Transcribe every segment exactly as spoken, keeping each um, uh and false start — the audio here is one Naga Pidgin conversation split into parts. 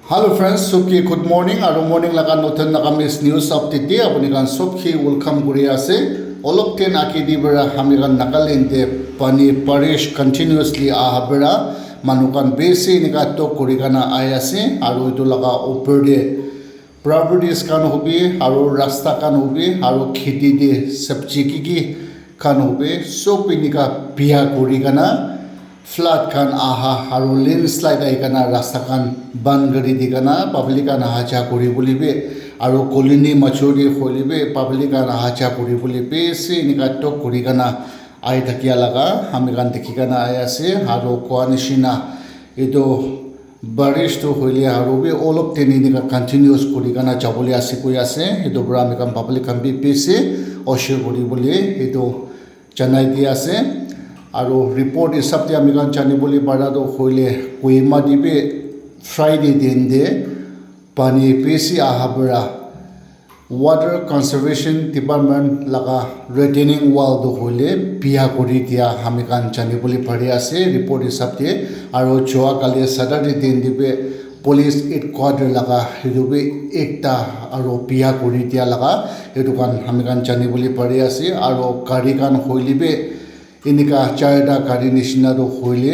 Hello friends, sobke good morning aru morning laga notun Nagamese news update te apuni khan sobke welcome kuri ase. Olop din age te para ami khan Nagaland te pani barish continuously aha para manu khan bishi enika tok kuri kana ahi ase aru etu laga upor te properties khan hobi aru rasta khan hobi aru kheti te sabji ki ki khan hobi sob enika biya kuri kana flood khan aha aru landslide ahi kana rasta khan ban kuri di kana public khan aha ja kuri bole bi aru colony majot te hoile bi public khan aha ja kuri bole bishi enika tok kuri kana ahi thakia laga ami khan dikhi kana ahi ase aru koa nishina etu barish tu hoile aru bi olop din enika continuous kuri kana jabole ase koi ase etu para ami khan public khan bi bishi oshe kuri bole etu janai di ase aru report hisab te ami khan jani bole para tu hoile Kohima te bi Friday din te pani bishi aha para Water Conservation Department laga retaining wall tu hoile biya kuri dia ami khan jani bole pari ase report hisab te aru jua kali Saturday din te bi police headquarter laga etu bi ekta aru biya kuri dia laga etu khan ami khan jani bole pari ase aru gari khan hoile bi enika charta gari nishina tu hoile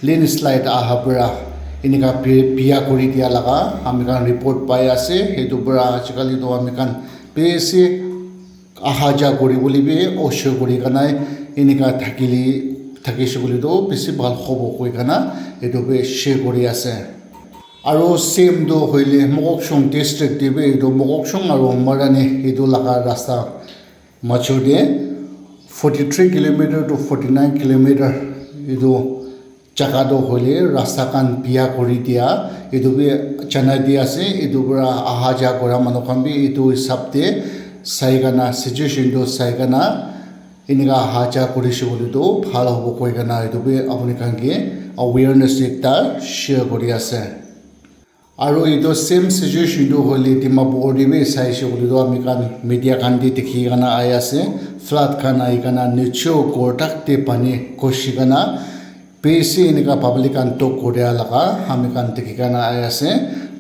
landslide aha para enika bi- biya kuri dia laga ami khan report pai ase etu para ajikali tu ami khan bishi aha ja kuri bole bi oshe kuri kanai enika thakile thakishe koile tu bishi bhal hobo koi kana etu bi share kuri ase. Aru same tu hoile Mokokchung district te bi etu Mokokchung aru Marani etu laga rasta majot te forty three kilometer to forty nine kilometer etu jaga tu hoile rasta khan biya kuri dia etu bi janai di ase etu para aha ja kura manu khan bi etu hisab te sai kana situation tu sai kana enika aha ja kurishe koile tu bhal hobo koi kana etu bi apuni khan ke awareness ekta share kuri ase. Aru etu same situation tu hoile Dimapur te bi saishe koile tu ami khan media khan te dikhi kana ahi ase flood khan ahi kana niche ghor tak te pani ghusi kana bishi enika public khan tok koria laga ami khan dikhi kana ahi ase.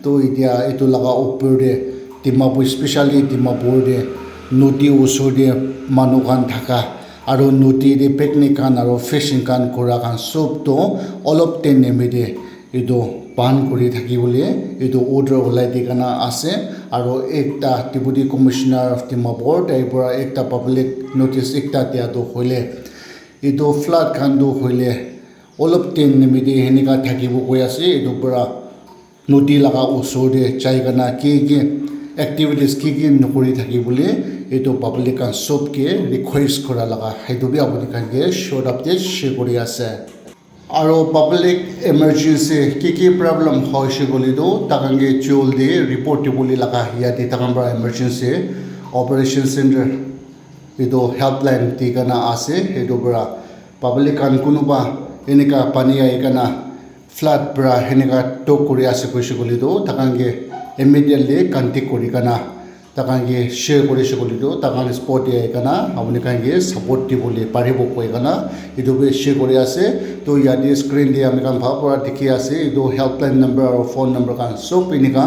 To etia etu laga upor te Dimapur, specially Dimapur te nodi usor te manu khan thaka aru nodi te picnic khan aru fishing khan kura khan sob tu olop time nimite etu ban kuri thaki bole etu order ulai di kana ase aru ekta Deputy Commissioner of Dimapur tai para ekta public notice ekta dia tu hoile etu flood khan tu hoile olop time nimite enika thakibo koi ase etu para nodi laga usor te jai kana ki ki activities ki ki nokori thaki bole etu public khan sob ke request kura laga etu bi apuni khan ke short update share kuri ase. Aru public emergency ki ki problem hoise koile tu takhan ke jaldi report dibole laga yate takhan para emergency operation center etu helpline di kana ase etu para public khan kunuba enika pani ahi kana flood para henika tok kuri ase koise koile tu takhan ke immediately contact kuri kana takhan ke share kuri se koile tu takhan spot te ahi kana apuni khan ke support dibole paribo koi kana etu bi share kuri ase. To yate screen te ami khan bhal para dikhi ase etu helpline number aru phone number khan sob enika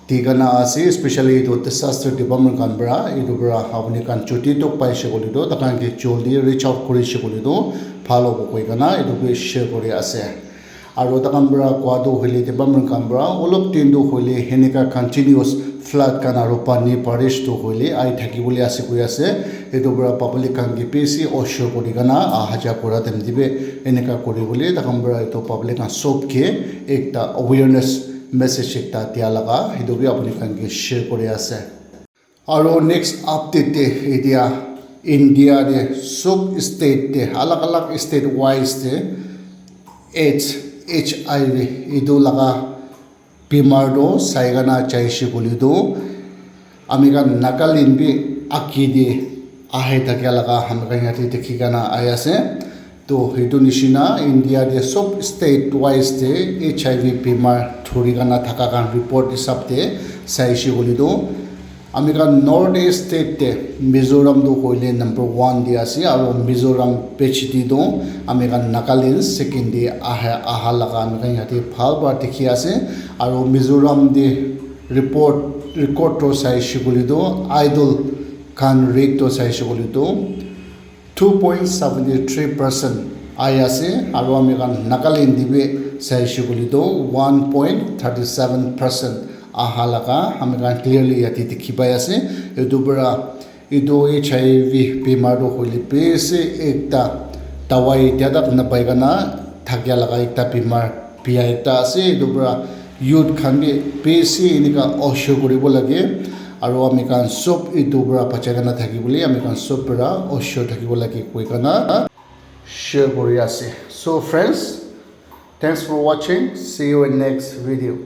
di kana ase, especially etu disaster department khan para etu para apuni khan jodi tok paise koile tu takhan ke jaldi reach out kuri se koile tu bhal hobo koi kana etu bi share kuri ase. Aru takhan para koa tu hoile department khan para olop din tu hoile henika continuous flood khan aru pani barish tu hoile ahi thaki bole ase koi ase. Etu para public khan ke bishi osho kuri kana aha ja kura time te bi enika kuri bole takhan para etu public khan sob ke ekta awareness message ekta dia laga etu bi apuni khan ke share kuri ase. Aru next update te etia India te sob state te alag alag state wise te AIDS, H I V etu laga bimar tu sai kana jaise koile tu ami khan Nagaland bi age te ahi thakia laga ami khan yate dikhi kana ahi ase. To etu nishina India te sob state wise te H I V bimar thori kana thaka khan report hisab te saise koile tu Ami khan North East state te Mizoram tu hoile number one te ase, aru Mizoram pechedi tu ami khan Nagaland second te aha, aha laga ami khan yate bhal para dikhi ase. Aru Mizoram te report, record to saishe koile tu idle khan rate to saishe koile tu two point seventy three percent ahi ase, aru ami khan Nagaland te bi saishe koile tu one point thirty seven percent aha laga ami khan clearly yate dikhi pai ase. Etu para etu H I V bimar tu hoile bishi ekta dawai dia tak napai kana thakia laga ekta bimar bia ekta ase. Etu para youth khan bi bishi enika osho kuribo lage, aru ami khan sob etu para bachai kena thaki bole ami khan sob para osho thakibo lage koi kena share kuri ase. So friends, thanks for watching, see you in next video.